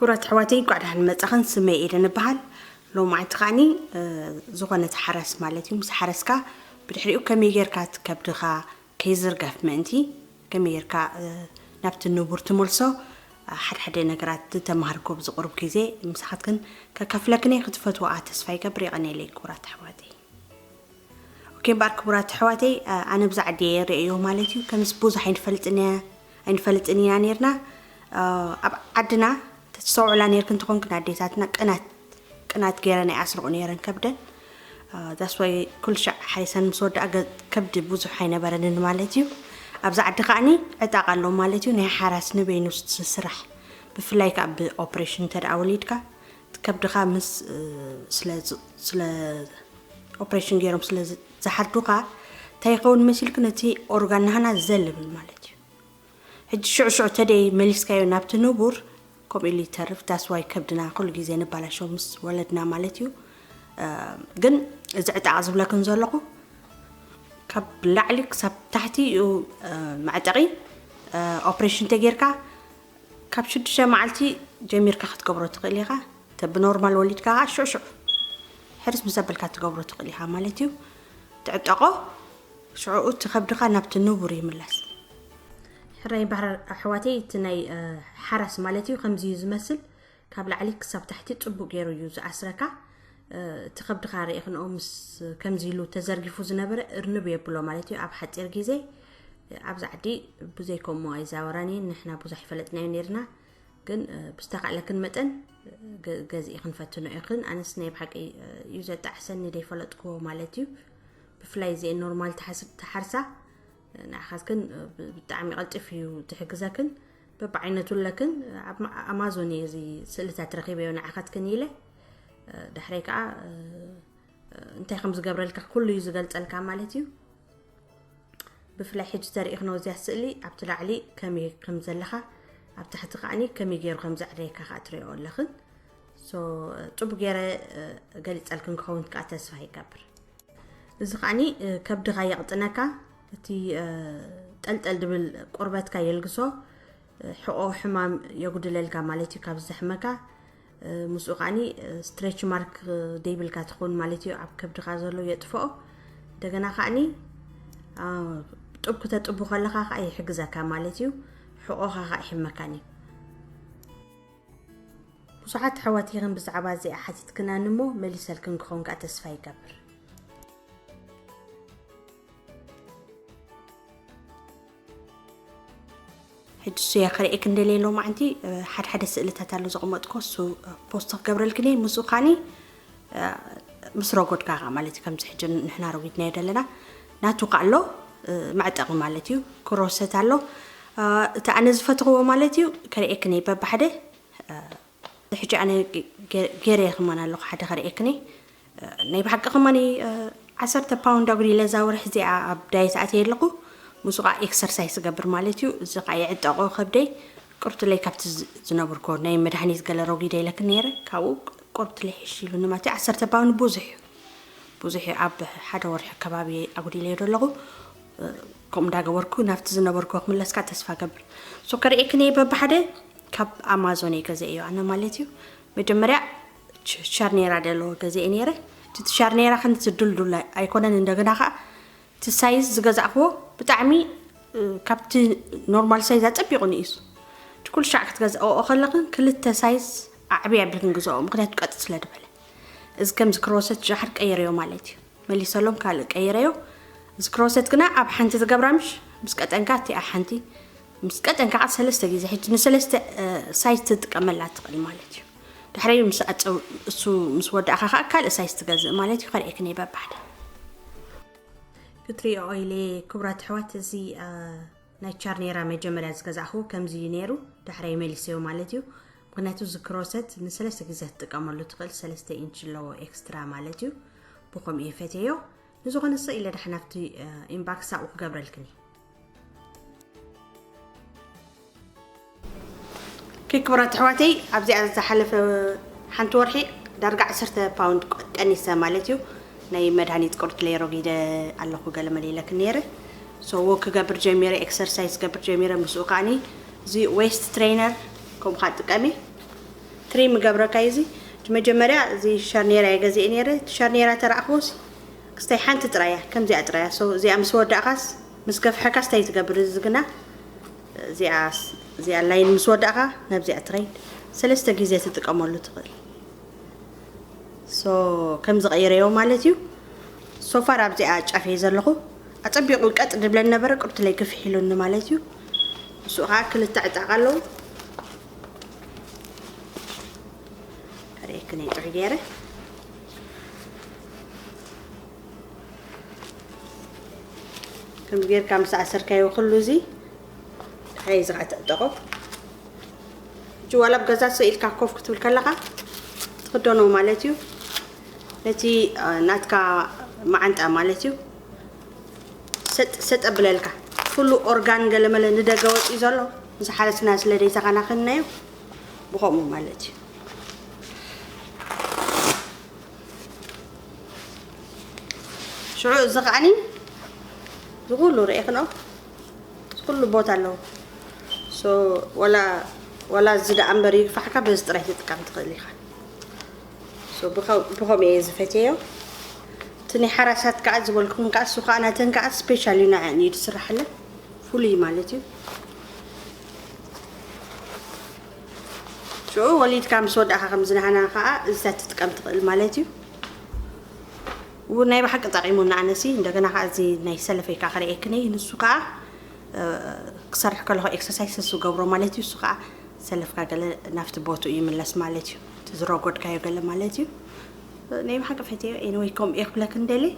ክቡራት ኣሕዋተይ፣ እንኳዕ ደሓን መጻኽን። ስመይ ኤደን እበሃል። ሎማዓንቲ ከዓኒ፣ እ፣ ዝኾነት ሓራስ ማለት እዩ። ምስ ሓረስካ ብድሕሪኡ ከመይ ጌርካ እቲ ከብድኻ ከይዝርገፍ ምእንቲ፣ ከመይ ጌርካ፣ እ፣ ናብቲ ንቡር ትመልሶ፣ እ፣ ሓድሓደ ነገራት ዝተማሃርኮ ኣብዚ ቁሩብ ግዜ ምሳኻትክን ከካፍለክን እየ። ክትፈትዋኣ ተስፋ ይገብር። የቐንየለይ ክቡራት ኣሕዋተይ። ኦኬ፣ እምበኣር ክቡራት ኣሕዋተይ፣ እ፣ ኣነ ብዛ ዓዲ እየ ርእዮ ማለት እዩ። ከምስ ብዙሕ ኣይንፈልጥን እያ-፣ ኣይንፈልጥን ኢና ነይርና። እ፣ ኣብ ዓድና ተስተውዕላ ነይርክን እንተኾንክን ኣዴታትና ቅናት፣ ቅናት ገይረን ኣይኣስርቑ ነይረን ከብደን። እ፣ that's why ኩሉ ሻዕ ሓሪሰን ምስ ወድኣ ገ-፣ ከብዲ ብዙሕ ኣይነበረንን ማለት እዩ። ኣብዛ ዓዲ ከዓኒ ዕጣቕ ኣሎ ማለት እዩ። ናይ ሓራስ ንበይኑ ዝስራሕ፣ ብፍላይ ከኣ ብኦፕሬሽን እንተ ደኣ ወሊድካ፣ ከብድኻ ምስ፣ እ፣ ስለ ዝ-፣ ስለ ኦፕሬሽን ገይሮም ስለ ዝ-፣ ዝሓርዱኻ፣ እንታይ ይኸውን መሲልክ፣ ነቲ ኦርጋን ናህና ዘልብል ማለት እዩ። ሕጂ ሽዑ ሽዑ ተደይ መሊስካዮ ናብቲ ንቡር፣ ከምኡ ኢሉ ይተርፍ። That's why ከብድና ኩሉ ግዜ ንባላሾ ምስ ወለድና ማለት እዩ። እ፣ ግን እዚ ዕጣቕ ዝብለክን ዘለኹ፣ ካብ ላዕሊ ክሳብ ታሕቲ እዩ፣ እ፣ መዕጠቒ፣ እ፣ ኦፕሬሽን ተጌርካ፣ ካብ ሽዱሽተ መዓልቲ ጀሚርካ ክትገብሮ ትኽእል ኢኻ። እንተ ብኖርማል ወሊድካ ኸዓ ሽዑ ሽዑ ሕርስ ምስ ኣበልካ ትገብሮ ትኽእል ኢኻ ማለት እዩ። ትዕጠቖ፣ ሽዑ እቲ ከብድኻ ናብቲ ንቡር ይምለስ። ሕራይ ባህር ኣሕዋተይ፣ እቲ ናይ፣ እ፣ ሓራስ ማለት እዩ፣ ከምዚ እዩ ዝመስል። ካብ ላዕሊ ክሳብ ታሕቲ ጽቡቕ ገይሩ እዩ ዝኣስረካ። እ፣ እቲ ከብድኻ ርኢኽንኦ ምስ ከምዚ ኢሉ ተዘርጊፉ ዝነበረ እርንብ የብሎ ማለት እዩ። ኣብ ሓጺር ግዜ፣ እ፣ ኣብዚ ዓዲ ብዘይ ከምኡ ኣይዛወራን እየን። ንሕና ብዙሕ ይፈለጥናዮ ነይርና። ግን፣ እ፣ ብዝተኻእለክን መጠን፣ እ፣ ገ-፣ ገዚእክን ፈትኖ ኢኽን። ኣነስ ናይ ብሓቂ፣ እ፣ እዩ ዘጣዕሰኒ፣ ደይፈለጥክዎ ማለት እዩ። ብፍላይ እዚኤን ኖርማል ተሓስ-፣ ተሓርሳ፣ እ፣ ንዓኻትክን፣ እ፣ ብ-፣ ብጣዕሚ ቀልጢፍ እዩ ትሕግዘክን። በብዓይነቱ ኣለክን። ኣብ ማ-፣ ኣማዞን እየ እዚ ስእልታት ረኺበዮ ንዓኻትክን ኢለ። እ፣ ዳሕረይ ከዓ፣ እ፣ እ፣ እንታይ ከም ዝገብረልካ ኩሉ እዩ ዝገልጸልካ ማለት እዩ። ብፍላይ ሕጂ ተሪእኽኖ እዚኣ ስእሊ ኣብቲ ላዕሊ ከመይ ከም ዘለኻ፣ ኣብ ታሕቲ ከዓኒ ከመይ ገይሩ ከም ዘዕረየካ ከዓ ትሪኦ ኣለኽን። ሶ፣ ጽቡቅ ገይረ፣ እ፣ ገሊጸልክን ክኸውን ከዓ ተስፋ ይገብር። እዚ ከዓኒ፣ እ፣ ከብድኻ የቕጥነካ፣ እቲ፣ እ፣ ጠልጠል ድብል ቁርበትካ የልግሶ፣ እ፣ ሕቆ ሕማም የጉድለልካ ማለት እዩ ካብ ዝሕመካ። እ፣ ምስኡ ከዓኒ፣ እ፣ ስትሬች ማርክ፣ እ፣ ደይብልካ ትኸውን ማለት እዩ። ኣብ ከብድኻ ዘሎ የጥፍኦ። እንደገና ከዓኒ፣ አ፣ ጡብ ክተጥቡ ከለኻ ከኣ ይሕግዘካ ማለት እዩ። ሕቆኻ ከኣ ይሕመካን እዩ። ብዙሓት ኣሕዋት ኢኽን ብዛዕባ እዚኣ ሓቲትክናኒ እሞ መሊሰልክን ክኸውን ከኣ ተስፋ ይገብር። ሕጂ እሱ እየ ክርእየክን ደልየ ሎማዓንቲ፣ እ፣ ሓደ ሓደ ስእልታት ኣሎ ዘቐመጥኮ፣ እሱ፣ እ፣ ፖስት ክገብረልክን እየ። ምስኡ ካኒ፣ እ፣ ምስ ረጎድካ ከኣ ማለት እዩ፣ ከምዚ ሕጂ ንሕና ረጒድናዮ ዘለና፣ ናቱ ከኣ ኣሎ፣ እ፣ መዕጠቒ ማለት እዩ፣ ክሮሰት ኣሎ። እ፣ እቲ ኣነ ዝፈትኽዎ ማለት እዩ፣ ከርእየክን እየ በብሓደ። እ፣ ሕጂ ኣነ ገ-፣ ገ-፣ ገይረ ከማን ኣለኹ፣ ሓደ ከርእየክን እየ። እ፣ ናይ ብሓቂ ከማን፣ እ፣ ዓሰርተ ፓውንድ ኣጉዲለ እዛ ወርሒ እዚኣ ኣብ ዳየት ኣትየ ኣለኹ። ምስኡ ከዓ ኤክሰርሳይስ እገብር ማለት እዩ። እዚ ከዓ የዕጠቆ ከብደይ። ቁርብትለይ ካብቲ ዝ-፣ ዝነብርኮ ናይ መድሃኒት ገለ ረጒደ ኢለክን ነይረ። ካብኡ ቁርብትለይ ሕሽ ኢሉኒ ማለት እዩ። ዓሰርተ ፓውንድ ብዙሕ እዩ። ብዙሕ እዩ። ኣብ ሓደ ወርሒ ከባቢ ኣጉዲለዮ ዶ ኣለኹ። እ፣ ከምኡ እንዳገበርኩ ናብቲ ዝነበርኩ ክምለስ ከዓ ተስፋ ገብር። ሶ ከርእየክን እየ በብሓደ ካብ ኣማዞን እየ ገዚኤዮ ኣነ ማለት እዩ። መጀመርያ ች-፣ ቻርኔራ ደለዎ ገዚኤ ነይረ። እቲ ቻርኔራ ከምዚ ድልዱል ኣይ-፣ ኣይኮነን። እንደገና ከዓ እቲ ሳይዝ ዝገዛእክዎ ብጣዕሚ፣ እ፣ ካብቲ ኖርማል ሳይዝ ኣጸቢቑ ንኢሱ። እቲ ኩሉ ሻዕ ክትገዝእኦ ከለኽን ክልተ ሳይዝ ኣዕብይ ኣቢልክን ግዝኦ፣ ምኽንያቱ ቀጥ ስለ ዝበለ። እዚ ከምዚ ክሮሰት ሻሕር ቀይረዮ ማለት እዩ። መሊሰሎም ካልእ ቀይረዮ። እዚ ክሮሰት ግና ኣብ ሓንቲ ዝገብራ ምሽ ምስ ቀጠንካ እቲኣ ሓንቲ፣ ምስ ቀጠንካ ከዓ ሰለስተ ግዜ፣ ሕጂ ንሰለስተ፣ እ፣ ሳይዝ ትጥቀመላ ትኽእል ማለት እዩ። ድሕረይ ምስ ኣጸው-፣ እሱ ምስ ወዳእካ ከዓ ካልእ ሳይዝ ትገዝእ ማለት እዩ። ከርእየክን እየ በብሓደ። ክትሪኦ ኢለ ክቡራት ኣሕዋት፣ እዚ፣ እ፣ ናይ ቻርኔራ መጀመርያ ዝገዛእኹ ከምዚ እዩ ነይሩ፣ ዳሕራይ መሊሰዮ ማለት እዩ። ምኽንያቱ እዚ ክሮሰት ንሰለስተ ግዜ ክትጥቀመሉ ትኽእል፣ ሰለስተ ኢንች ኣለዎ ኤክስትራ ማለት እዩ። ብኸምኡ እየ ፈትየዮ። ንዝኾነ ስቕ ኢለ ዳሕና ኣብቲ፣ እ፣ ኢንባክስ ኣብኡ ክገብረልክን እየ። ኦኬ፣ ክቡራት ኣሕዋተይ፣ ኣብዚኣ ዝሓለፈ ሓንቲ ወርሒ ዳርጋ ዓሰርተ ፓውንድ ቀ-፣ ቀኒሰ ማለት እዩ። ናይ መድሃኒት ቁርብትለይ ረጒደ ኣለኹ፣ ገለ መለ ኢለክን ነይረ። ሶ፣ ዎክ ክገብር ጀሚረ፣ ኤክሰርሳይዝ ክገብር ጀሚረ። ምስኡ ከዓኒ እዚ ዌስት ትሬነር ከምኡ ከዓ ጥቀሚ። ትሪም ገብረካ እዩ። እዚ መጀመርያ እዚ ሻርኔራ እየ ገዚኤ ነይረ። እቲ ሻርኔራ ተረኣኽዎስ ክስታይ ሓንቲ ጥራያ ከምዚኣ ጥራያ። So እዚኣ ምስ ወዳእካስ ምስ ገፍሐካስ እንታይ ትገብር? እዚ ግና እዚኣ እዚኣ ላይን ምስ ወዳእካ ነብዚኣ ትኸይድ ሰለስተ ግዜ ትጥቀመሉ ትኽእል። So ከም ዝቐይረዮ ማለት እዩ። ሶፋር ኣብዚኣ ጫፍ እየ ዘለኹ። ኣጸቢቑ ቀጥ ድብለን ነበረ፣ ቁርትለይ ግፍሕ ኢሉኒ ማለት እዩ። ንሱ ኸዓ ክልተ ዕጣቕ ኣለዉ። ከርእየክን እየ ጥዑይ ገይረ። ከምዚ ጌርካ ምስ ኣሰርካዮ ኩሉ እዚ፣ ድሕሪ እዚ ኸዓ ትዕጠቖ። ሕጂ ዋላ ኣብ ገዛ ስቕ ኢልካ ኮፍ ክትብል ከለኻ ትኽደኖ ማለት እዩ። ነቲ፣ እ፣ ናትካ መዓንጣ ማለት እዩ። ሰጥ፣ ሰጥ ኣብለልካ። ኩሉ ኦርጋን ገለመለ ንደገ ወፂኡ ዘሎ፣ ምስ ሓረስና ስለ ደይተኸናኸንናዮ፣ ብኸምኡ ማለት እዩ። ሽዑ እዚ ከዓኒ፣ እዚ ኩሉ ርኤኽንኦ፣ እዚ ኩሉ ቦታ ኣለዎ። So፣ ወላ፣ ወላ እዚ ደኣ እምበር ይግፋሕካ፣ በዚ ጥራይ ትጥቀም ትኽእል ኢኻ። So፣ ብኸ-፣ ብኸምኡ እየ ዝፈትየዮ። እቲ ናይ ሓራሳት ከዓ ዝበልኩኹም ከዓ፣ እሱ ከዓ ናተን ከዓ ስፔሻል እዩ፣ ንዐን እዩ ዝስራሕለን። ፍሉይ ማለት እዩ። ሽዑ ወሊድካ ምስ ወዳእካ ከም ዝናህና ከዓ እዚታት ትጥቀም ትኽእል ማለት እዩ። እውን ናይ ብሓቂ ጠቒሙና ኣነሲ። እንደገና ከዓ እዚ ናይ ሰለፈይ ከዓ ከርእየክን እየ። ንሱ ከዓ፣ እ፣ ክሰርሕ ከለኹ ኤክሰርሳይስ ንሱ ገብሮ ማለት እዩ። እሱ ከዓ ሰለፍካ ገለ ናብቲ ቦትኡ ይምለስ ማለት እዩ። እቲ ዝረጎድካዮ ገለ ማለት እዩ። ናይ ብሓቂ ፈትየዮ። ኤኒወይ፣ ከምኡ እየ ክብለክን ደልየ።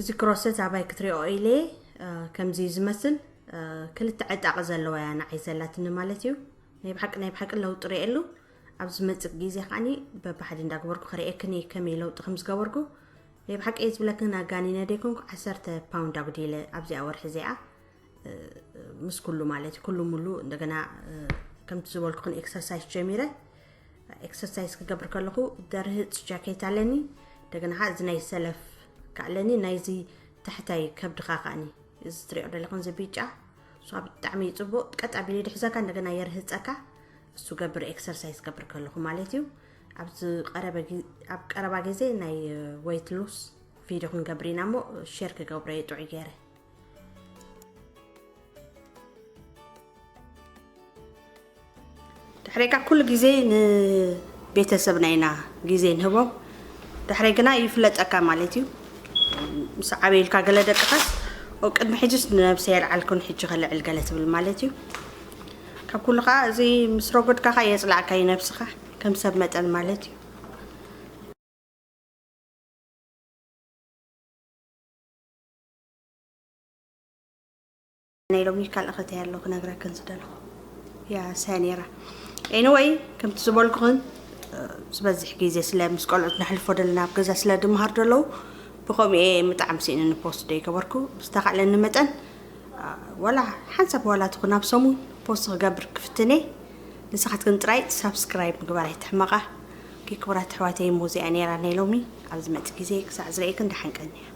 እዚ ክሮሰት ኣባይ ክትሪኦ ኢለ፣ እ፣ ከምዚ እዩ ዝመስል። እ፣ ክልተ ዕጣቕ ዘለዋ እያ ንዓይ ዘላትኒ ማለት እዩ። ናይ ብሓቂ፣ ናይ ብሓቂ ለውጢ ርእየሉ። ኣብ ዝመጽእ ግዜ ከዓኒ በብሓደ እንዳግበርኩ ክርእየክን እየ ከመይ ለውጢ ከም ዝገበርኩ። ናይ ብሓቂ እየ ዝብለክን፣ ኣጋኒነ ደይኮንኩ ዓሰርተ ፓውንድ ኣጉዲለ ኣብዚኣ ወርሒ እዚኣ፣ እ፣ ምስ ኩሉ ማለት እዩ፣ ኩሉ ሙሉ እንደገና፣ እ፣ ከምቲ ዝበልኩኽን ኤክሰርሳይስ ጀሚረ። ኤክሰርሳይስ ክገብር ከለኹ ደርህጽ ጃኬት ኣለኒ። እንደገና ከዓ እዚ ናይ ሰለፍ ከኣለኒ፣ ናይዚ ታሕታይ ከብድኻ ከኣኒ፣ እዚ ትሪኦ ዘለኹን እዚ ቢጫ፣ እሱ ብጣዕሚ እዩ ጽቡቕ። ቀጥ ኣቢሉ ይድሕዘካ፣ እንደገና የርህጸካ። እሱ ገብር ኤክሰርሳይስ ገብር ከለኹ ማለት እዩ። ኣብዚ ቀረበ ጊ-፣ ኣብ ቀረባ ግዜ ናይ ዌይት ሉስ ቪድዮ ክንገብር ኢና እሞ ሼር ክገብሮ እየ ጥዑይ ገይረ። ድሕሬካ ኩሉ ግዜ ንቤተሰብና ኢና ግዜ ንህቦም። ድሕሬ ግና ይፍለጠካ ማለት እዩ። ምስ ዓበዩልካ ገለ ደቅኻስ፣ "ኦ፣ ቅድሚ ሕጅስ ንነብሰይ የልዓልኩን፣ ሕጂ ከልዕል" ገለ ትብል ማለት እዩ። ካብ ኩሉ ኸዓ እዚ ምስ ረጎድካ ኸዓ የጽላእካ እዩ ነብስኻ፣ ከም ሰብ መጠን ማለት እዩ። ናይ ሎሚ ካልእ ኸተይ ኣሎ ክነግረክን ዝደለኹ። ያ ሳኔራ። ኤኒወይ፣ ከምቲ ዝበልኩኽን፣ እ፣ ዝበዝሕ ግዜ ስለ ምስ ቆልዑት ነሕልፎ ደለና ኣብ ገዛ ስለ ድምሃር ደለዉ፣ ብኸምኡ እየ ምጣዕም ስኢንኒ ፖስት ደይገበርኩ። ብዝተኻእለኒ መጠን፣ እ፣ ወላ ሓንሳብ ዋላ ትኹን ኣብ ሰሙን ፖስት ክገብር ክፍትን እየ። ንስኻትክን ጥራይ ሳብስክራይብ ምግባር ኣይትሕመቓ። ኦኬ፣ ክቡራት ኣሕዋተይ፣ እሞ እዚኣ ነይራ ናይ ሎሚ። ኣብ ዝመጽእ ግዜ ክሳዕ ዝርእየክን ደሓን ቀንያ።